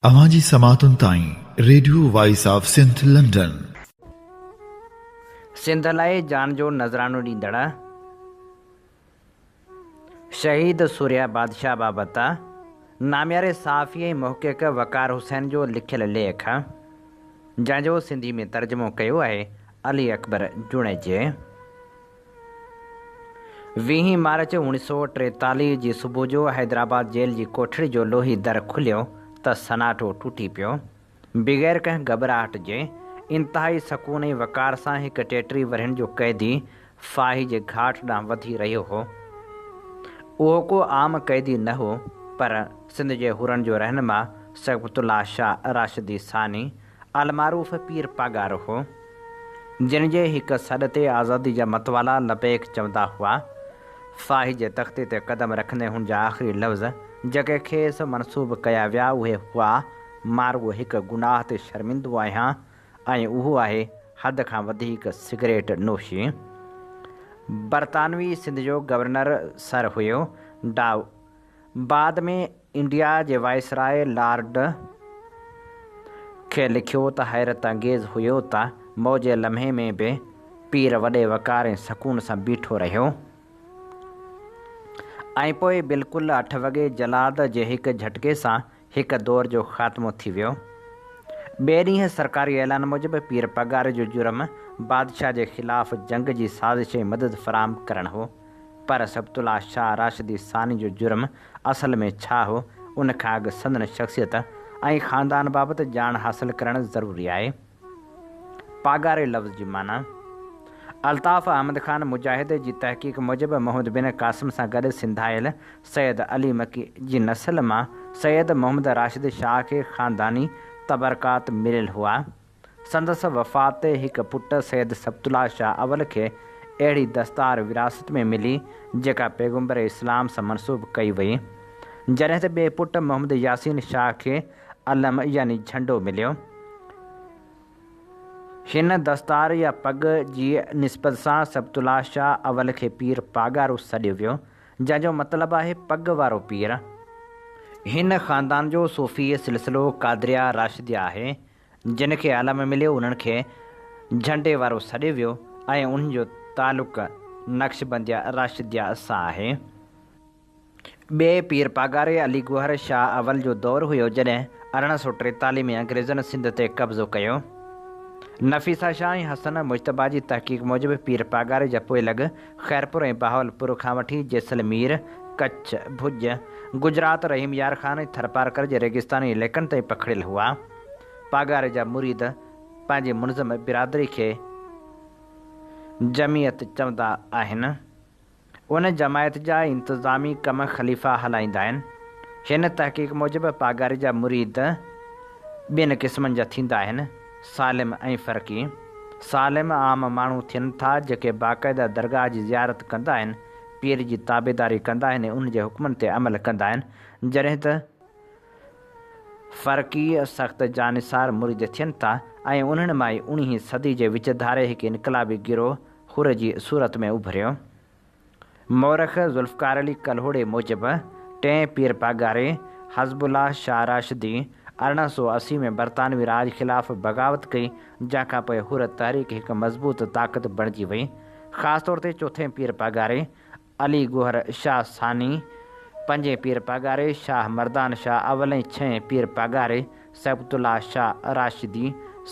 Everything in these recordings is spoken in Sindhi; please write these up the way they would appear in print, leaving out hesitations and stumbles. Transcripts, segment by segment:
اوهان جي سماعتن تائين radio voice of Sindh London. Sindh لاء جان جو نذرانو ڏيندڙ شهيد سورهيه بادشاهه بابت نامياري صحافي ۽ محقق وقار حسين جو لکيل ليک، جنهن جو سنڌي ۾ ترجمو ڪيو آهي علي اڪبر جوڻيجي. ويهين مارچ اوڻيھ سؤ ٽيتاليھ جي صبح جو حيدرآباد جيل جي ڪوٺڙي جو لوهي در کليو ته سناٽو ٽوٽي پيو. بغير ڪنهن گهٻراهٽ جي، انتهائي سڪون ۽ وقار سان هڪ 33 ورهين جو قيدي ڦاهي جي گهاٽ ڏانهن وڌي رهيو هو. اهو ڪو عام قيدي نه هو، پر سنڌ جي حرن جو رهنما صبغت الله شاهه راشدي ثاني المعروف پير پاڳارو هو، جن جي هڪ سڏ تي آزادي جا متوالا لبيڪ چوندا هئا. ڦاهي جي تختي تي قدم رکندي هن جا آخري لفظ، جيڪي کيس منسوب ڪيا ويا، اهي هئا، مان رڳو هڪ گناهه تي شرمندو آهيان ۽ اهو آهي حد کان وڌيڪ سگريٽ نوشي. برطانوي سنڌ جو گورنر سر هيو ڊائو. بعد ۾ انڊيا جي وائسراء لارڊ کي لکيو ته حيرت انگيز هيو ته موت جي لمحي ۾ به پير وڏي وقار ۽ سڪون سان بيٺو رهيو ۽ پوء بلڪل اٺ وڳي جلاد جي هڪ جهٽڪي سان هڪ دور جو خاتمو ٿي ويو. ٻئي ڏينهن سرڪاري اعلان موجب پير پڳاري جو جرم بادشاهه جي خلاف جنگ جي سازش ۽ مدد فراهم ڪرڻ هو. پر سبط الله شاهه راشدي ثاني جو جرم اصل ۾ ڇا هو، ان کان اڳ سندن شخصيت ۽ خاندان بابت ڄاڻ حاصل ڪرڻ ضروري آهي. پاڳاري لفظ جي معنيٰ. الطاف احمد خان مجاهد جي تحقيق موجب محمد بن قاسم سان گڏ سنڌايل سيد علي مڪي جي نسل مان سيد محمد راشد شاهه کي خانداني تبرڪات مليل هئا. سندس وفات تي هڪ پٽ سيد سبط الله شاهه اول کي اهڙي دستار وراثت ۾ ملي، جيڪا پيغمبر اسلام سان منسوب ڪئي وئي. جڏهن ته ٻئي پٽ محمد ياسين شاهه کي علم يعني جهنڊو مليو. هن دستار يا پڳ جي نسبت سان سبط الله شاهه اول کي پير پاڳارو سڏيو ويو، جنهن جو مطلب آهي پڳ وارو پير. هن خاندان جو صوفي سلسلو قادريه راشديه آهي، جن کي علم مليو انهن کي جهنڊي وارو سڏيو ويو ۽ انهن جو تعلق نقشبنديه راشديه سان آهي. ٻئي پير پاڳاري علي گوهر شاهه اول جو دور هيو جڏهن 1843 ۾ انگريزن سنڌ تي قبضو ڪيو. نفيسه شاهه ۽ حسن مجتبيٰ جي تحقيق موجب پير پاڳاري جا پوئلڳ خيرپور ۽ بهاولپور کان وٺي جيسلمير، ڪڇ، ڀڄ، گجرات، رحيم يار خان ۽ ٿرپارڪر جي ريگستاني علائقن تائين پکڙيل هئا. پاڳاري جا مريد پنهنجي منظم برادري کي جمعيت چوندا آهن. ان جماعت جا انتظامي ڪم خليفا هلائيندا آهن. هن تحقيق موجب پاڳاري جا مريد ٻن قسمن جا ٿيندا آهن، سالم ۽ فرقي. سالم عام ماڻهو ٿين ٿا، جيڪي باقاعده درگاهه جي زيارت ڪندا آهن، پير جي تابعداري ڪندا آهن ۽ ان جي حڪمن تي عمل ڪندا آهن، جڏهن ته فرقي سخت جانثار مريد ٿين ٿا ۽ انهن مان ئي اڻيهين صدي جي وچ ڌاري هڪ انقلابي گروهه حر جي صورت ۾ اڀريو. مورخ ذوالفقار علي ڪلهوڙي موجب، ٽئين پير پاڳاري، حزب الله شاهه راشدي، 1880 ۾ برطانوي راڄ خلاف بغاوت ڪئي، جنهن کان پوء حر تحريڪ هڪ مضبوط طاقت بڻجي وئي. خاص طور تي چوٿين پير پاڳاري، علي گوهر شاهه ثاني، پنجين پير پاڳاري، شاهه مردان شاهه اول ۽ ڇهين پير پاڳاري، صبغت الله شاهه راشدي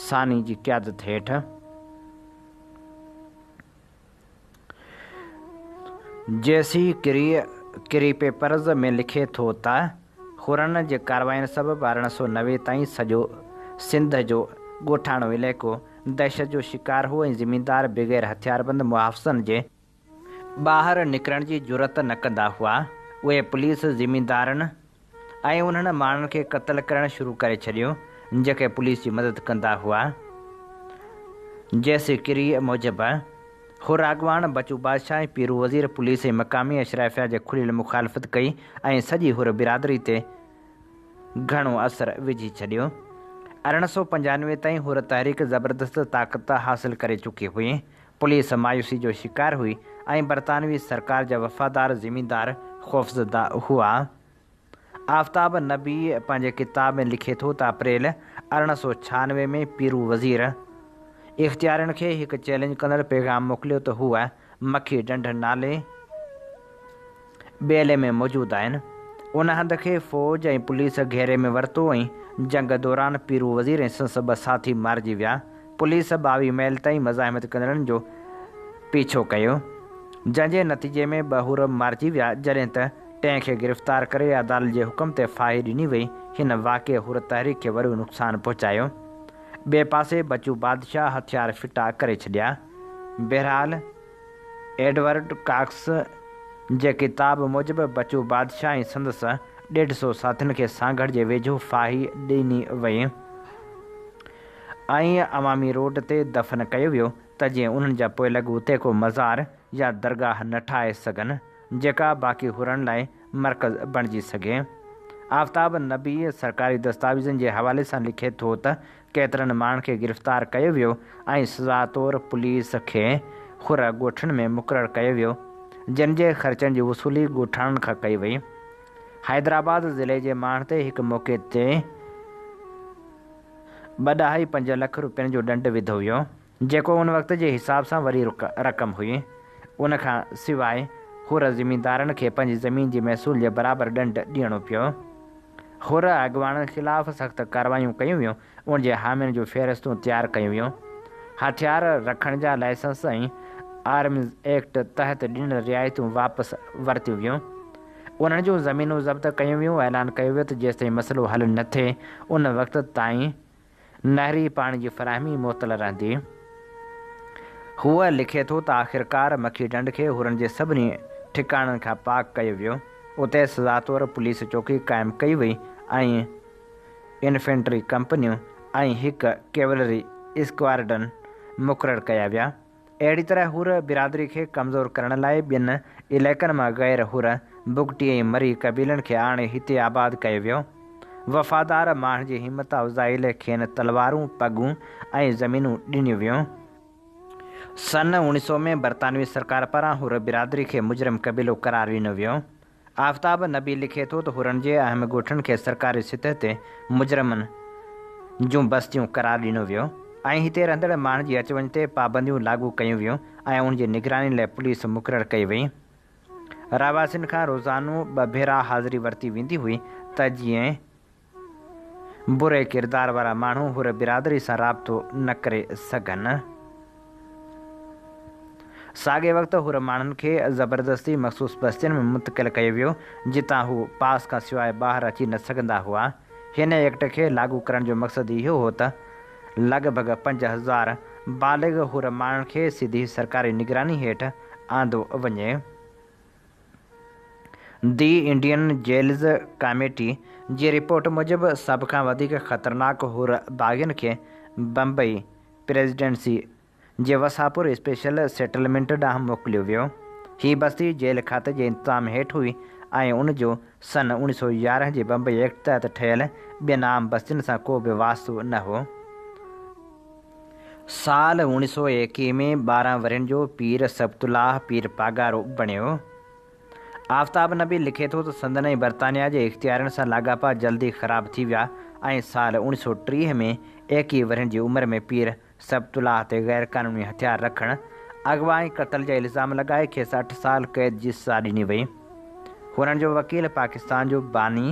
ثاني جي قيادت هيٺ. جيسي ڪري ڪري پيپرز ۾ لکي ٿو ته حرن جي ڪارواين سبب 1890 تائين سڄو سنڌ جو ڳوٺاڻو علائقو دهشت جو شڪار هو ۽ زميندار بغير هٿياربند محافظن جي ٻاهر نڪرڻ جي جرئت نه ڪندا هئا. اهي پوليس زميندارن ۽ انهن ماڻهن کي قتل ڪرڻ شروع ڪري ڇڏيو، جيڪي پوليس جي مدد ڪندا هئا. جيسي ڪريء موجب، حر اڳواڻ بچو بادشاهه ۽ پيرو وزير پوليس ۽ مقامي اشرافيا جي کليل مخالفت ڪئي ۽ سڄي حر برادري تي گهڻو اثر وجهي ڇڏيو. 1895 تائين حر تحريڪ زبردست طاقت حاصل ڪري چڪي هئي. پوليس مايوسي جو شڪار هئي ۽ برطانوي سرڪار جا وفادار زميندار خوفزده هئا. آفتاب نبي پنهنجي ڪتاب ۾ لکي ٿو ته اپريل 1896 ۾ پيرو وزير اختيارين کي هڪ چئلينج ڪندڙ پيغام موڪليو ته هو مکي ڍنڍ نالي ٻيلي ۾ موجود آهن. ان هنڌ کي فوج ۽ پوليس گهيري ۾ ورتو ۽ جنگ دوران پيرو وزير ۽ سندس ٻه ساٿي مارجي ويا. پوليس 22 ميل تائين مزاحمت ڪندڙن جو پيڇو ڪيو، جنهن جي نتيجي ۾ ٻه حر مارجي ويا، جڏهن ته ٽئين کي گرفتار ڪري عدالت جي حڪم تي ڦاهي ڏني وئي. هن واقعي حر تحريڪ کي وڏو نقصان پهچايو. ٻئي پاسي بچو بادشاهه هٿيار ڦٽا ڪري ڇڏيا. بهرحال ايڊورڊ ڪاڪس جي ڪتاب موجب بچو بادشاهه ۽ سندس 150 ساٿين کي سانگهڙ جي ويجهو ڦاهي ڏني وئي ۽ عوامي روڊ تي دفن ڪيو ويو ته جيئن انهن جا پوئلڳ اتي ڪو مزار يا درگاهه نه ٺاهي سگهن جيڪا باقي حرن لاء مرڪز بڻجي سگهي. آفتاب نبي سرڪاري دستاويزن جي حوالي سان لکي ٿو ته ڪيترن ماڻهن کي گرفتار ڪيو ويو ۽ سزا طور پوليس کي حر ڳوٺن ۾ مقرر ڪيو ويو، جن جي خرچن جي وصولي ڳوٺاڻن کان ڪئي وئي. حيدرآباد ضلعي جي ماڻهن تي هڪ موقعي تي ٻه ڏهائي پنج لک روپين جو ڏنڊ وڌو ويو. جيڪو ان وقت جي حساب سان وڏي رقم هئي. ان کان سواء حر زميندارن کي پنهنجي زمين جي محصول جي برابر ڏنڊ ڏيڻو پيو. حر اڳواڻن خلاف سخت ڪارروايون ڪيون ويون، ان جي حامين جون فهرستون تيار ڪيون ويون. هٿيار رکڻ جا لائسنس ۽ آرمز ايڪٽ تحت ڏنل رعايتون واپس ورتيون ويون. انهن جون زمينون ضبط ڪيون ويون. اعلان ڪيو ويو ته جيستائين مسئلو حل نه ٿئي ان وقت تائين نهري پاڻي جي فراهمي معطل رهندي. هو لکي ٿو ته آخرڪار مکي ڍنڍ کي حرن جي سڀني ٺڪاڻن کان پاڪ ڪيو ويو. اتي سزا طور پوليس چوڪي قائم ڪئي وئي ۽ انفنٽري ڪمپنيون ۽ هڪ ڪيولري اسڪوارڊن مقرر ڪيا ويا. اهڙي طرح حر برادري کي ڪمزور ڪرڻ لاء ٻين علائقن مان غير حر، بگٽي ۽ مري قبيلن کي آڻي هتي آباد ڪيو ويو. وفادار ماڻهن جي همت افزائي لاء کين تلوارون، پڳون ۽ زمينون ڏنيون ويون. سن 1900 ۾ برطانوي سرڪار پاران حر برادري کي مجرم قبيلو قرار ڏنو ويو. آفتاب نبي لکي ٿو ته حرن جي اهم ڳوٺن کي سرڪاري سطح تي مجرمن جون بستيون قرار ڏنو ويو ۽ هتي رهندڙ ماڻهن جي اچ وڃ تي پابنديون لاڳو ڪيون ويون ۽ ان جي نگراني لاء پوليس مقرر ڪئي وئي. رهواسين کان روزانو ٻه ڀيرا حاضري ورتي ويندي هئي ته جيئن بري ڪردار وارا ماڻهو حر برادري سان رابطو نه ڪري سگهن. ساڳئي وقت حر ماڻهن کي زبردستي مخصوص بستين ۾ منتقل ڪيو ويو، جتان هو پاس کان سواء ٻاهر اچي نه سگهندا هئا. هن ايڪٽ کي لاڳو ڪرڻ جو مقصد اهو هو ته لڳ ڀڳ 5000 بالغ حر ماڻهن کي سڌي سرڪاري نگراني هيٺ آندو وڃي. The Indian jails committee جي رپورٽ موجب سڀ کان وڌيڪ خطرناڪ حر باغين کي بمبئي پريزيڊنسي جي وساپور اسپيشل سيٽلمينٽ ڏانهن موڪليو ويو. هي بستي جيل کاتي جي انتظام هيٺ هئي ۽ ان جو سن 1911 جي بمبئي ايڪٽ تحت ٺهيل ٻين عام بستين سان ڪو به واسطو نه هو. سال 1921 ۾ 12 ورهين جو پير سبط الله پير پاڳارو بڻيو. آفتاب نبي لکي ٿو ته سندن ۽ برطانيا جي اختيارين سان لاڳاپا جلدي خراب ٿي ويا ۽ سال 1930 ۾ 21 ورهين جي عمر ۾ پير سبط الله تي غير قانوني هٿيار رکڻ، اغوا ۽ قتل جا الزام لڳائي کيس اٺ سال قيد جي سزا ڏني وئي. هنن جو وڪيل پاڪستان جو باني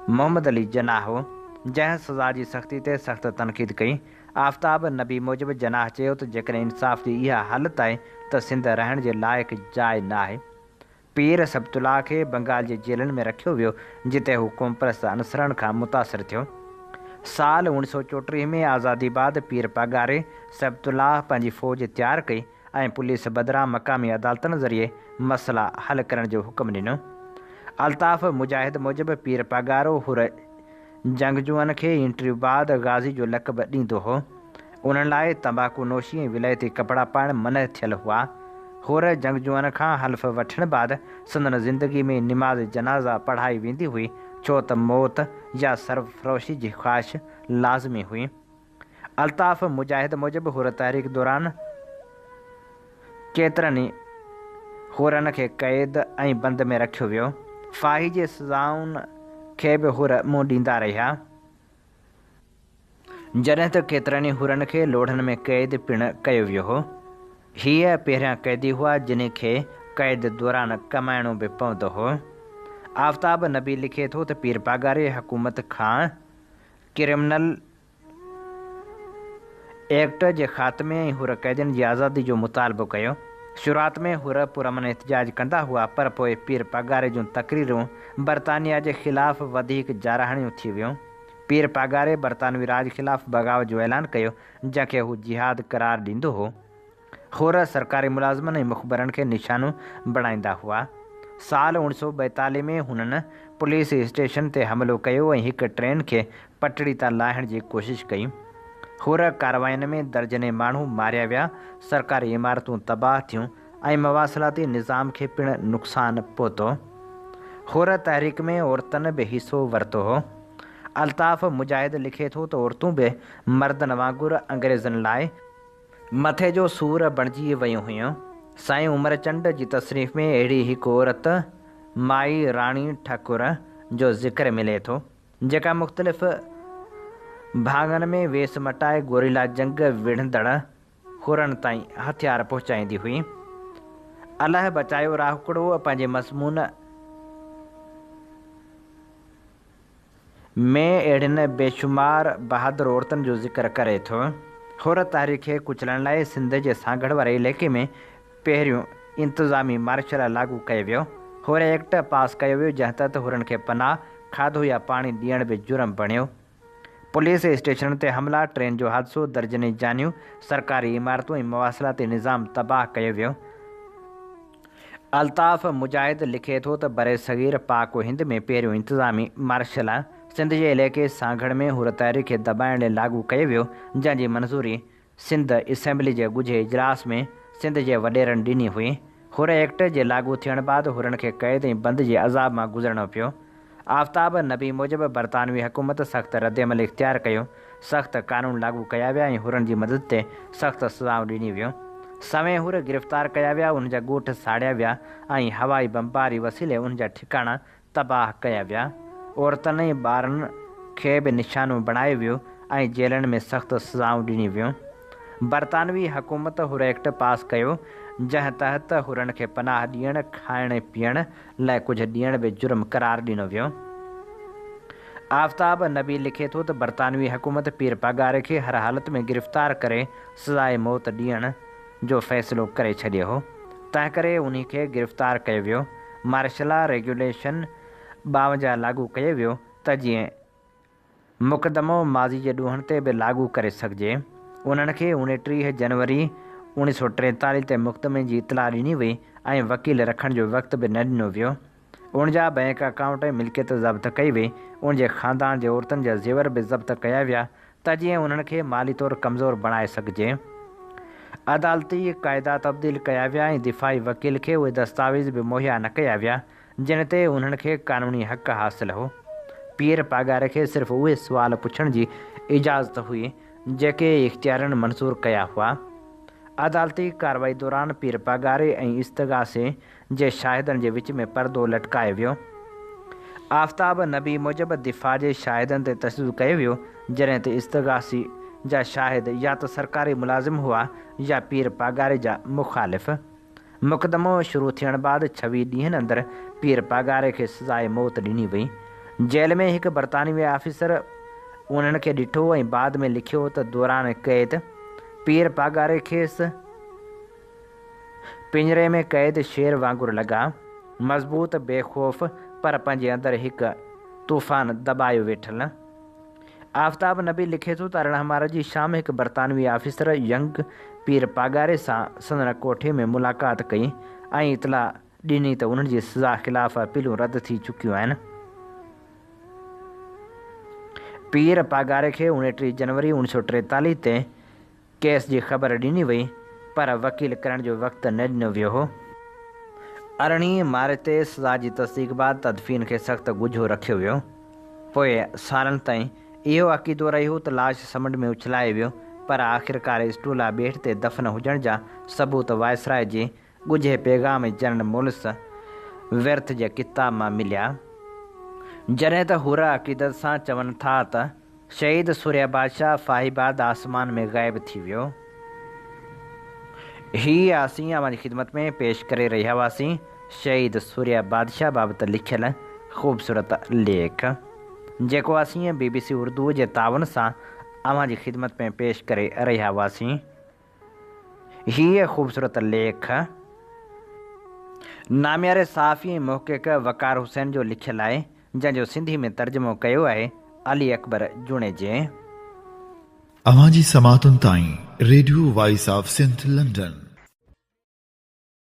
محمد علي جناح هو، جنهن سزا جي سختي تي سخت تنقيد ڪئي. آفتاب نبي موجب جناح چيو ته جيڪڏهن انصاف جي اها حالت آهي ته سنڌ رهڻ جي لائق جاء نه آهي. پير سبط الله کي بنگال جي جيلن ۾ رکيو ويو جتي هو قومپرست عنصرن کان متاثر ٿيو. سال 1934 ۾ آزادي بعد پير پاڳاري سبط الله پنهنجي فوج تيار ڪئي ۽ پوليس بدران مقامي عدالتن ذريعي مسئلا حل ڪرڻ جو حڪم ڏنو. الطاف مجاهد موجب پير پاڳارو حر جنگجوئن کي انٽرويو بعد غازي جو لقب ڏيندو هو. انهن لاء تمباڪو نوشي ۽ ولايتي ڪپڙا پائڻ منع ٿيل هئا. حر جنگجوئن کان حلف وٺڻ بعد سندن زندگي ۾ نماز جنازه پڙهائي ويندي هئي، ڇو ته موت يا سرفروشي جي خواهش لازمي هئي. الطاف مجاهد موجب حر تحريڪ دوران ڪيترن ئي حرن کي قيد ۽ بند ۾ رکيو ويو. ڦاهي جي سزائن کي به حر منهن ڏيندا رهيا. جڏهن ته ڪيترن ئي حرن کي لوڙهن ۾ قيد پڻ ڪيو ويو هو. هيء پهريان قيدي هئا جن کي قيد دوران ڪمائڻو به پوندو هو. آفتاب نبي لکي ٿو ته پير پاڳاري حڪومت کان ڪرمنل ايڪٽ جي خاتمي ۽ حر قيدين جي آزادي جو مطالبو ڪيو. شروعات ۾ حر پرامن احتجاج ڪندا هئا پر پوء پير پاڳاري جون تقريرون برطانيا جي خلاف وڌيڪ جارحاڻيون ٿي ويون. پير پاڳاري برطانوي راڄ خلاف بغاوت جو اعلان ڪيو، جنهن کي هو جهاد قرار ڏيندو هو. حر سرڪاري ملازمن ۽ مخبرن کي نشانو بڻائيندا هئا. سال 1942 ۾ هنن پوليس اسٽيشن تي حملو ڪيو ۽ هڪ ٽرين کي پٽڙي تان لاهڻ جي ڪوشش ڪئي. حر ڪاررواين ۾ درجنين ماڻهو ماريا ويا، سرڪاري عمارتون تباهه ٿيون ۽ مواصلاتي نظام کي پڻ نقصان پهتو. حر تحريڪ ۾ عورتن به حصو ورتو هو. الطاف مجاهد لکي ٿو ته عورتون به مردن وانگر انگريزن لاء مٿي جو سور بڻجي ويون هيون. سائين عمر چنڊ جي تصنيف ۾ اهڙي هڪ عورت مائي راڻي ٺڪر جو ذڪر ملي ٿو، جيڪا مختلف ڀاڱن ۾ ويس مٽائي گوريلا جنگ وڙهندڙ حرن تائين هٿيار پهچائيندي هئي. الهه بچايو راهوڪڙو پنهنجي مضمون ۾ اهڙين بيشمار بهادر عورتن جو ذڪر ڪري ٿو. حر تحريڪ کي ڪچلڻ لاء سنڌ جي سانگهڙ واري علائقي ۾ پهريون انتظامي مارشل لا لاڳو ڪيو ويو. حر ايڪٽ پاس ڪيو ويو جنهن تحت حرن کي پناهه، کاڌو يا پاڻي ڏيڻ به جرم بڻيو. پوليس اسٽيشنن تي حملا، ٽرين جو حادثو، درجنين جانيون، سرڪاري عمارتون ۽ مواصلاتي نظام تباهه ڪيو ويو. الطاف مجاهد لکي ٿو ته برصغير پاڪ و هند ۾ پهريون انتظامي مارشل لا سنڌ جي علائقي سانگهڙ ۾ حر تحريڪ کي دٻائڻ لاء لاڳو ڪيو ويو، جنهن جي منظوري سنڌ اسيمبلي جي ڳجهي اجلاس ۾ سنڌ جي وڏيرن ڏني هئي. حر ايڪٽ جي لاڳو ٿيڻ بعد حرن کي قيد ۽ بند جي عذاب مان گذرڻو پيو. آفتاب نبي موجب برطانوي حڪومت سخت ردعمل اختيار ڪيو، سخت قانون لاڳو ڪيا ويا ۽ حرن جي مدد تي سخت سزائون ڏنيون ويون. سوين حر گرفتار ڪيا ويا، انهن جا ڳوٺ ساڙيا ويا ۽ هوائي بمباري وسيلي انهن جا ٺڪاڻا تباهه ڪيا ويا. عورتن ۽ ٻارن کي به نشانو بڻايو ويو ۽ جيلن ۾ سخت سزائون ڏنيون ويون. برطانوي حڪومت حر ايڪٽ پاس ڪيو، جنهن تحت حرن کي پناهه ڏيڻ، کائڻ ۽ پيئڻ لاء ڪجهه ڏيڻ به جرم قرار ڏنو ويو. آفتاب نبي لکي ٿو ته برطانوي حڪومت پير پاڳاري کي هر حالت ۾ گرفتار ڪري سزاء موت ڏيڻ جو فيصلو ڪري ڇڏيو هو، تنهنڪري انهي کي گرفتار ڪيو ويو. مارشلا ريگيوليشن 52 لاڳو ڪيو ويو ته جيئن مقدمو ماضي جي ڏوهن تي به لاڳو ڪري سگهجي. انهن کي 29 جنوري 1943 تي مقدمي جي اطلاع ڏني وئي ۽ وڪيل رکڻ جو وقت به نه ڏنو ويو. ان جا بئنڪ اڪائونٽ ۽ ملڪيت ضبط ڪئي وئي. ان جي خاندان جي عورتن جا زيور به ضبط ڪيا ويا ته جيئن انهن کي مالي طور ڪمزور بڻائي سگهجي. عدالتي قاعدا تبديل ڪيا ويا ۽ دفاعي وڪيل کي اهي دستاويز به مهيا نه ڪيا ويا جن تي انهن کي قانوني حق حاصل هو. پير پاڳاري کي صرف اهي سوال پڇڻ جي اجازت هئي، جيڪي اختيارين منظور ڪيا هئا. عدالتي ڪارروائي دوران پير پاڳاري ۽ استغاثي جي شاهدن جي وچ ۾ پردو لٽڪايو ويو. آفتاب نبي موجب دفاع جي شاهدن تي تشدد ڪيو ويو، جڏهن ته استغاثي جا شاهد يا ته سرڪاري ملازم هئا يا پير پاڳاري جا مخالف. مقدمو شروع ٿيڻ بعد ڇويهه ڏينهن اندر پير پاڳاري کي سزاء موت ڏني وئي. جيل ۾ هڪ برطانوي آفيسر انهن کي ڏٺو ۽ بعد ۾ لکيو ته دوران قيد پير پاڳاري کيس پڃري ۾ قيد شير وانگر لڳا، مضبوط، بي خوف پر پنهنجي اندر هڪ طوفان دٻايو ويٺل. آفتاب نبي لکي ٿو ته 18 مارچ جي شام هڪ برطانوي آفيسر ينگ پير پاڳاري سان سندن ڪوٺي ۾ ملاقات ڪئي ۽ اطلاع ڏني ته انهن جي سزا خلاف اپيلون رد ٿي چڪيون آهن. پير پاڳاري کي 29 جنوري 1943 تي ڪيس جي خبر ڏني وئي پر وڪيل ڪرڻ جو وقت نه ڏنو ويو هو. 18 مارچ تي سزا جي تصديق بعد تدفين کي سخت ڳجهو رکيو ويو. پوء سالن تائين اهو عقيدو رهيو ته لاش سمنڊ ۾ اڇلايو ويو پر آخرڪار اسٽولا ٻيٽ تي دفن هجڻ جا ثبوت وائسراء جي ڳجهي پيغام ۽ جنرل مولس ويرٿ جي ڪتاب مان مليا. جڏهن ته حر عقيدت سان چون ٿا ته شهيد سورهيه بادشاهه ڦاهي بعد آسمان ۾ غائب ٿي ويو. هي اسين اوهان جي خدمت ۾ پيش ڪري رهيا هئاسين شهيد سورهيه بادشاهه بابت لکيل خوبصورت ليک، جيڪو اسين بي بي سي اردو جي تعاون سان اوهان جي خدمت ۾ پيش ڪري رهيا هئاسين. هيء خوبصورت ليک نامياري صحافي ۽ محقق وقار حسين جو لکيل آهي، جنهن جو سنڌي ۾ ترجمو ڪيو آهي علي اڪبر جوڻيجي. اوهان جي سماعتن تائين radio voice of Sindh London.